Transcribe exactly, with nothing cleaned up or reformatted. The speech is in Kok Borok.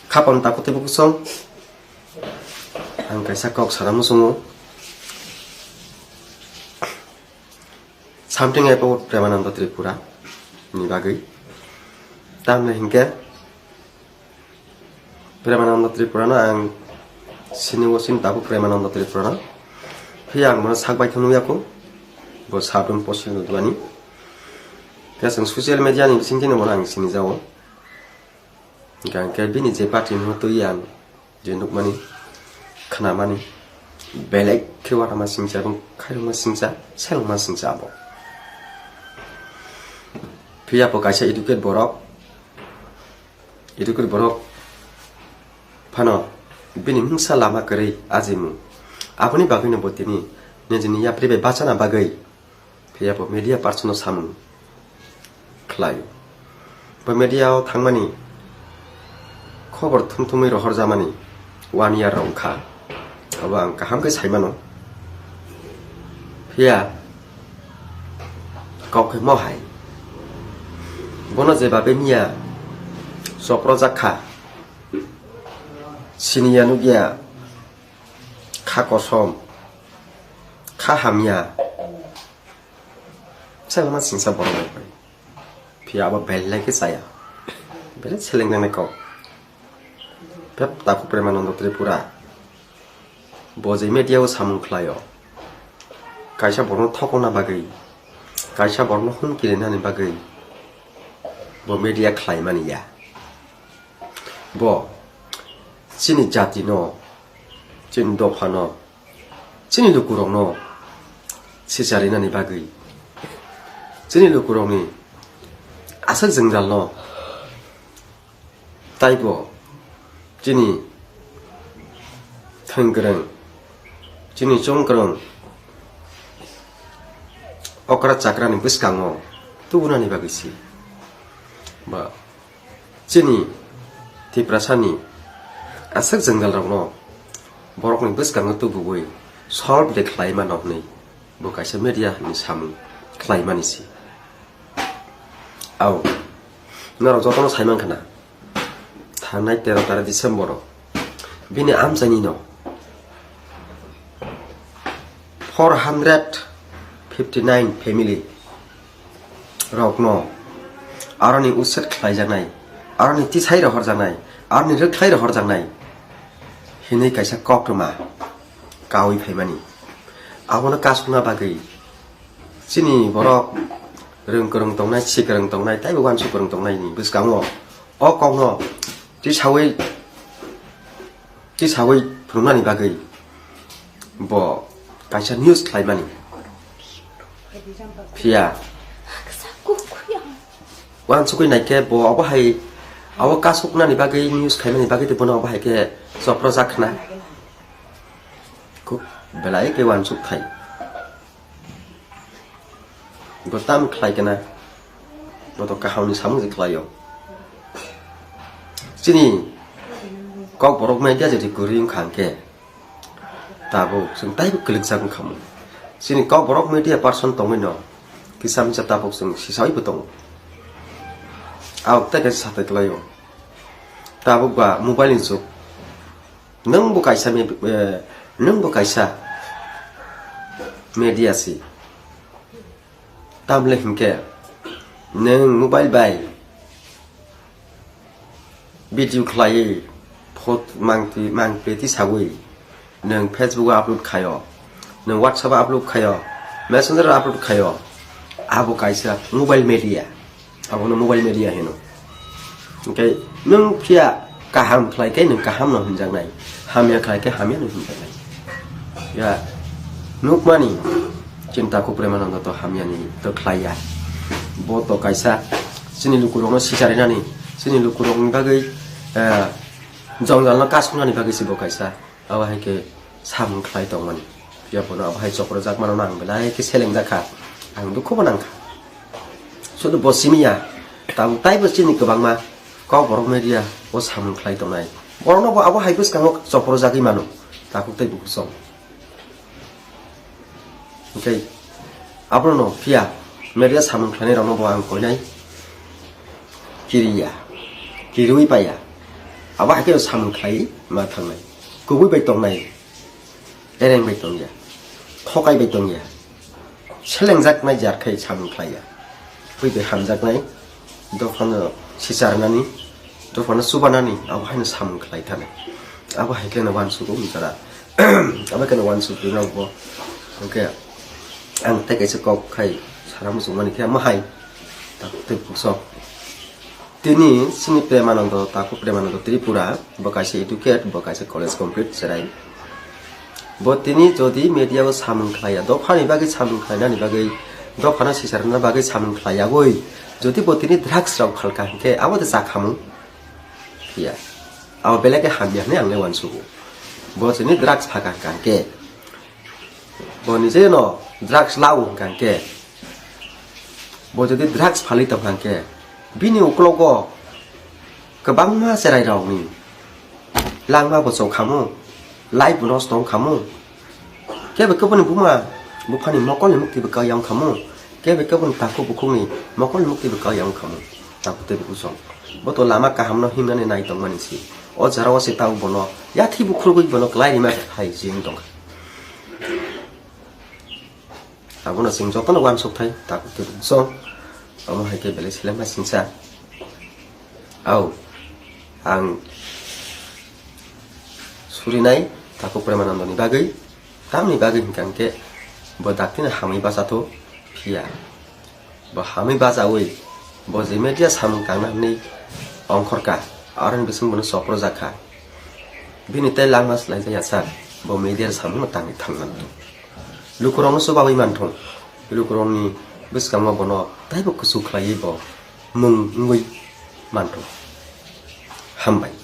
Khapang takhuk tei bukhuk song, ang kaisa kok sana muchungo. Something about Premananda Tripura ni bagwi. Tamni hinkhe Premananda Tripura no ang sini o sini tabuk Premananda Tripura no. Phiya ang bono sak bai thang nukya kho. Bo Sabrum Posil ni dwani. Khe chwng social media ni bisingtwi no bono ang sini jao. Hingkha hingkhe bini je party no twi ang je nukmani, khnamani, belai khe uanama singcha, ebong khairokma singcha, selengma singcha abo. Phiya bo kaisa educate borok, educate borok phano bini mungsa lama kwrwi ajimung. Aboni bagwino bo tini nijini yapri bai bachana bagwi Phiya bo media person no samung khlai. Bo media o thangmani khobor thum thumwi rohor jamani one year rok wngkha. Abo ang kaham khe sai mano. Phiya kok khe mo hai. Bono je babe miya chopro jak kha. Siniya nukya kha kosom. Kha hamya. Selengma singsa borok bai pai. Phiya abo belai khe chaya. Belai selengjaknai kok. Phep takhuk Premananda Tripura. Bo je media o samung khlaio. Kaisa borokno thokna bagwi. Kaisa borokno humki rinani bagwi. Bo media khlaimani ya. Bo chini jati no, chini dopha no, chini lukurokno sicharinani bagwi, chini lukurokni aswk jwngjal no taibo chini thwng kwrwng, chini chong kwrwng okra chakrani bwskango tubunani bagwi se. Ba Chini Tiprasani aswk jwngjal rokno borokni bwskango tubuwi solve de khlai mano hwnwi bo kaisa media ni samung khlai mani se. Ao, norok jotono sai mankha na, thangnai tero tari December o bini amchaini no four hundred fifty nine family rokno aroni uset khlaijaknai, aroni tisai rohorjaknai, aroni rwkhlai rohorjaknai hinwi kaisa koktwma kaui phaimani. Abono kasukna bagwi chini borok rwng kwrwng tongnai, si kwrwng tongnai, taibo uansuk kwrwng tongnaini bwskango o kokno tisaui, tisaui phunuknani bagwi bo kaisa news khlaimani. Phiya uansukwi naikhe bo abo hai, abo kasuknani bagwi, news khlaimani bagwi tei bono abo hai khe chopro jak khna. Khub belai khe uansuk thai. Bo tam khlai kena, bo to kahamni samung se khlaio. Chini kok borok media jodi kwrwi wngkha hwnkhe, tabuk chwng taibo kwlwkjak wngkha mo. Chini kok borok media person tongwi no kisa misa tabuk chwng sisaui bo tongo. Abuk tei kaisa satai kwlaio. Tabuk ba mobile ni jug. Nwng bo kaisa me-, eh, nwng bo kaisa media si. Tamle hinkhe nwng mobile bai video khlaiwi, phot mangtwi, mangtwi tisaui nwng Facebook o upload khaio, nwng WhatsApp o upload khaio, Messenger o upload khaio, abo kaisa mobile media. Abono mobile media hino. Hwnkhe nwng phiya kaham khlai khe nwng kaham no hinjaknai, hamya khlai khe hamya no hinjaknai. Ya, nukmani chinta kuk Premananda to hamyani to khlai ya. Bo to kaisa chini lukurokno sicharinani, chini lukurokni bagwi, eh, jongjalno kasuknani bagwi se bo kaisa. Abo hai khe samung khlai tongmani. Phiya bono abo hai chopro jak mano ang belai khe selengjak kha. Ang dukho bo nang kha. Sudu bo simi ya. Tabuk taibo chini kwbangma kok borok media o samung khlai tongnai. Borokno bo abo hai bwskango chopro jagwi mano. Takhuk tei bukhuk song. Hwnkhe abono phiya media samung khlainai rokno bo ang koinai kiriya, kiriwi paiya. Abo hai khe samung khlai ma thangnai. Kubui bai tongnai. Ereng bai tongya. Thokai bai tongya. Selengjaknai jar khai samung khlaiya. Bui bai hamjaknai. Dophano sicharnani. Dophano chubanani. Abo haino samung khlai thani. Abo hai khe no uansugo jara. Abo khe no uansuk rina bo. Hwnkhe ang tei kaisa kok khai sara muchungmani khe amo hai. Tak tei puso. Tini chini Premanando, Taku Premanando Tripura, bo kaisa educate, bo kaisa college complete cherai. Bo tini jodi media o samung khlaiya, dophani bagwi samung khlainani bagwi, dophano sicharna bagwi samung khlaiyagwi, jodi bo tini drugs rok phalka hinkhe, abo de chakhamung? Phiya. Abo belai khe hamya hinwi ang le uansugo. Bo tini drugs phaka hinkha hinkhe, bo nije no drugs lao hinkha hinkhe, bo jodi drugs phalwi tongkha hinkhe, bini uklogo kwbangma cherai rokni langma bo chok khamu, life bo nosto wng khamu, kebo keboni buma buphani mokolni mukti bo kaya wng khamu, kebo keboni takhuk bukhukni mokolni mukti bo kaya wng khamu. Takhuk tei bukhuk song. Bo to lama kahamno himnani nai tongmani si. O jora o se tao bono yathi bukhurgwi bono klai rima hai jeng tongkha. Abono chwng jotono uansuk thai, takhuk tei bukhuk song. Omo hai khe belai seleng ma singsa. Au, ang surinai takhuk Premanandoni bagwi, tamni bagwi hinkha hinkhe bo daktino hamwi bachathok phiya. Bo hamwi bachawi, bo je media samung tangna hwnwi ongkhorkha, aroni bising bono choprojakha. Bini tei langma swlaijak ya sak, bo media samungno tangwi thangna. Lukurokno chubawi manthung, lukurokni bwskango bono taibo kuchuk khlaiwi bo mung wngwi manthung. Hambai.